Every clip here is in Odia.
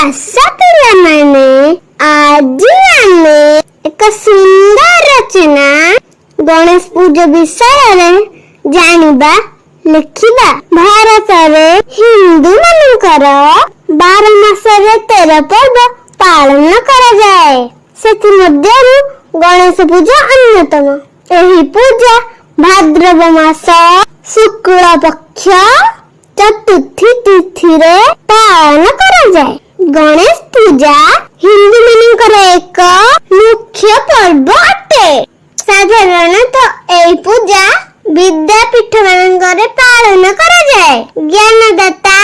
ଆସ ପିଲାମାନେ, ଆଜି ଆମେ ଏକ ସୁନ୍ଦର ରଚନା ଗଣେଶ ପୂଜା ବିଷୟରେ ଜାଣିବା, ଲେଖିବା। ଭାରତରେ ହିନ୍ଦୁ ମାନଙ୍କର 12 ମାସରେ 13 ପର୍ବ ପାଳନ କରାଯାଏ। ସେଥିମଧ୍ୟରୁ ଗଣେଶ ପୂଜା ଅନ୍ୟତମ। ଏହି ପୂଜା ଭାଦ୍ରବ ମାସ ଶୁକ୍ଳ ପକ୍ଷ ଚତୁର୍ଥୀ ତିଥିରେ ପାଳନ କରାଯାଏ। ଗଣେଶ ପୂଜା ହିନ୍ଦୁ ମାନଙ୍କର ଏକ ମୁଖ୍ୟ ପର୍ବ ଅଟେ। ସାଧାରଣତଃ ଏହି ପୂଜା ବିଦ୍ୟାପୀଠ ମାନଙ୍କରେ ପାଳନ କରାଯାଏ। ଜ୍ଞାନଦାତା,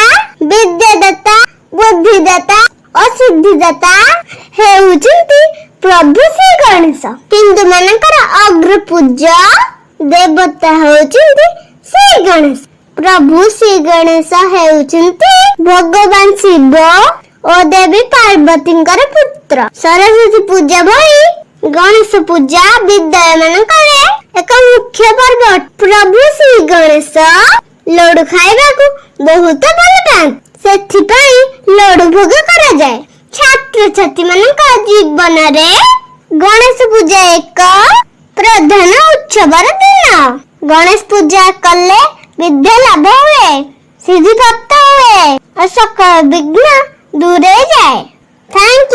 ବିଦ୍ୟାଦାତା, ବୁଦ୍ଧିଦାତା ଓ ସିଦ୍ଧିଦାତା ହେଉଛନ୍ତି ପ୍ରଭୁ ଶ୍ରୀ ଗଣେଶ। ହିନ୍ଦୁ ମାନଙ୍କର ଅଗ୍ରପୂଜ୍ୟ ଦେବତା ହେଉଛନ୍ତି ଶ୍ରୀ ଗଣେଶ। ପ୍ରଭୁ ଶ୍ରୀ ଗଣେଶ ହେଉଛନ୍ତି ଭଗବାନ ଶିବ ଓ ଦେବୀ ପାର୍ବତୀଙ୍କର ପୁତ୍ର। ସରସ୍ୱତୀ ପୂଜା ଭଳି ଗଣେଶ ପୂଜା ବିଦ୍ୟାଳୟ ମାନଙ୍କରେ ଏକ ମୁଖ୍ୟ ପର୍ବ। ପ୍ରଭୁ ଶ୍ରୀ ଗଣେଶ ଲଡୁ ଖାଇବାକୁ ବହୁତ ଭଲ ପାଆନ୍ତି। ସେଥିପାଇଁ ଲଡୁ ଭୋଗ କରାଯାଏ। ଛାତ୍ରଛାତ୍ରୀ ମାନଙ୍କ ଜୀବନରେ ଗଣେଶ ପୂଜା ଏକ ପ୍ରଧାନ ଉତ୍ସବର ଦିନ। ଗଣେଶ ପୂଜା କଲେ ବିଦ୍ୟା ଲାଭ ହୁଏ, ସିଦ୍ଧି ପ୍ରାପ୍ତ ହୁଏ ଓ ସକଳ ବିଘ୍ନ ଦୂରେଇ ଯାଏ। Thank.